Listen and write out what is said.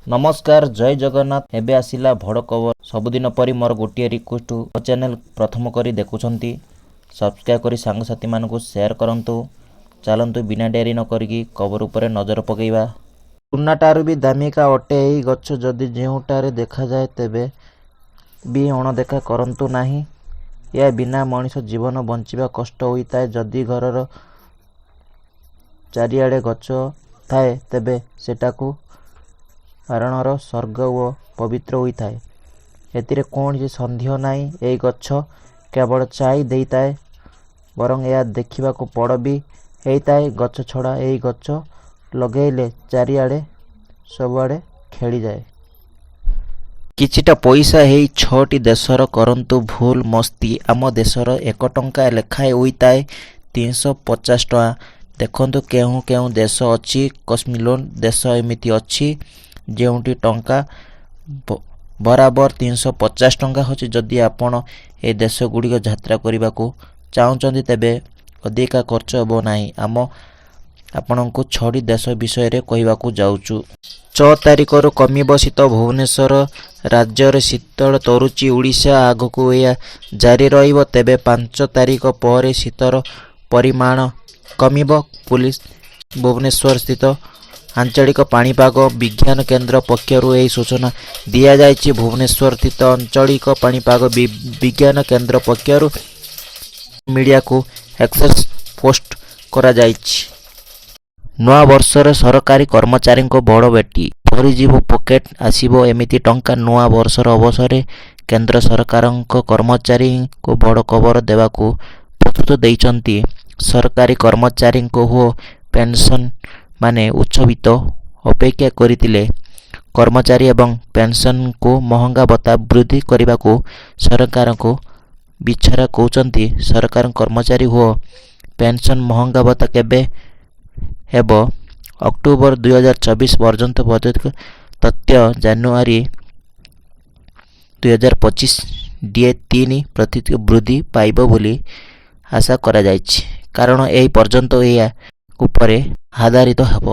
ନମସ୍କାର, ଜୟ ଜଗନ୍ନାଥ। ଏବେ ଆସିଲା ବଡ଼ ଖବର। ସବୁଦିନ ପରି ମୋର ଗୋଟିଏ ରିକ୍ୱେଷ୍ଟ, ମୋ ଚ୍ୟାନେଲ ପ୍ରଥମ କରି ଦେଖୁଛନ୍ତି, ସବସ୍କ୍ରାଇବ୍ କରି ସାଙ୍ଗସାଥିମାନଙ୍କୁ ସେୟାର କରନ୍ତୁ। ଚାଲନ୍ତୁ, ବିନା ଡେରି ନ କରିକି ଖବର ଉପରେ ନଜର ପକାଇବା। ସୁନାଠାରୁ ବି ଦାମିକା ଅଟେ ଏହି ଗଛ। ଯଦି ଯେଉଁଠାରେ ଦେଖାଯାଏ, ତେବେ ବି ଅଣଦେଖା କରନ୍ତୁ ନାହିଁ। ଏହା ବିନା ମଣିଷ ଜୀବନ ବଞ୍ଚିବା କଷ୍ଟ ହୋଇଥାଏ। ଯଦି ଘରର ଚାରିଆଡ଼େ ଗଛ ଥାଏ, ତେବେ ସେଠାକୁ ବାତାବରଣ ସ୍ୱର୍ଗ ଓ ପବିତ୍ର ହୋଇଥାଏ, ଏଥିରେ କୌଣସି ସନ୍ଦେହ ନାହିଁ। ଏହି ଗଛ କେବଳ ଛାଇ ଦେଇଥାଏ, ବରଂ ଏହା ଦେଖିବାକୁ ବଡ଼ ବି ହେଇଥାଏ। ଗଛ ଛଡ଼ା ଏହି ଗଛ ଲଗେଇଲେ ଚାରିଆଡ଼େ ସବୁଆଡ଼େ ଖେଳିଯାଏ। କିଛିଟା ପଇସା ଏହି ଛଅଟି ଦେଶର କରନ୍ତୁ ଫୁଲ୍ ମସ୍ତି। ଆମ ଦେଶର 1 ଟଙ୍କା ଲେଖାଏଁ ହୋଇଥାଏ 350 ଟଙ୍କା। ଦେଖନ୍ତୁ, କେଉଁ କେଉଁ ଦେଶ ଅଛି। କସ୍ମିଲୋନ୍ ଦେଶ ଏମିତି ଅଛି, ଯେଉଁଠି ଟଙ୍କା ବରାବର 350 ଟଙ୍କା ଅଛି। ଯଦି ଆପଣ ଏହି ଦେଶ ଗୁଡ଼ିକ ଯାତ୍ରା କରିବାକୁ ଚାହୁଁଛନ୍ତି, ତେବେ ଅଧିକା ଖର୍ଚ୍ଚ ହେବ ନାହିଁ। ଆମ ଆପଣଙ୍କୁ ଛଅଟି ଦେଶ ବିଷୟରେ କହିବାକୁ ଯାଉଛୁ। 6 ତାରିଖରୁ କମିବ ଶୀତ। ଭୁବନେଶ୍ୱର, ରାଜ୍ୟରେ ଶୀତଳ ଥରୁଛି ଓଡ଼ିଶା। ଆଗକୁ ଏହା ଜାରି ରହିବ। ତେବେ 5 ତାରିଖ ପରେ ଶୀତର ପରିମାଣ କମିବ। ପୁଲିସ ଭୁବନେଶ୍ୱର ସ୍ଥିତ ଆଞ୍ଚଳିକ ପାଣିପାଗ ବିଜ୍ଞାନ କେନ୍ଦ୍ର ପକ୍ଷରୁ ଏହି ସୂଚନା ଦିଆଯାଇଛି। ଭୁବନେଶ୍ୱର ସ୍ଥିତ ଆଞ୍ଚଳିକ ପାଣିପାଗ ବିଜ୍ଞାନ କେନ୍ଦ୍ର ପକ୍ଷରୁ ମିଡ଼ିଆକୁ ଏକ୍ସରେ ପୋଷ୍ଟ କରାଯାଇଛି। ନୂଆବର୍ଷରେ ସରକାରୀ କର୍ମଚାରୀଙ୍କ ବଡ଼ ଭେଟି। ଭରିଯିବ ପକେଟ, ଆସିବ ଏମିତି ଟଙ୍କା। ନୂଆ ବର୍ଷର ଅବସରରେ କେନ୍ଦ୍ର ସରକାରଙ୍କ କର୍ମଚାରୀଙ୍କୁ ବଡ଼ ଖବର ଦେବାକୁ ପ୍ରସ୍ତୁତ ଦେଇଛନ୍ତି। ସରକାରୀ କର୍ମଚାରୀଙ୍କ ଓ ପେନ୍ସନମାନେ ଉତ୍ସବିତ ଅପେକ୍ଷା କରିଥିଲେ। କର୍ମଚାରୀ ଏବଂ ପେନ୍ସନଙ୍କୁ ମହଙ୍ଗା ଭତ୍ତା ବୃଦ୍ଧି କରିବାକୁ ସରକାରଙ୍କୁ ବିଚାର କରୁଛନ୍ତି। ସରକାର କର୍ମଚାରୀ ଓ ପେନ୍ସନ ମହଙ୍ଗା ଭତ୍ତା କେବେ ହେବ? ଅକ୍ଟୋବର 2024 ପର୍ଯ୍ୟନ୍ତ ପ୍ରଦତ୍ତ ତଥ୍ୟ, ଜାନୁଆରୀ 2025 ଡିଏ 3% ବୃଦ୍ଧି ପାଇବ ବୋଲି ଆଶା କରାଯାଇଛି, କାରଣ ଏହି ପର୍ଯ୍ୟନ୍ତ ଏହା ଉପରେ ଆଧାରିତ ହେବ।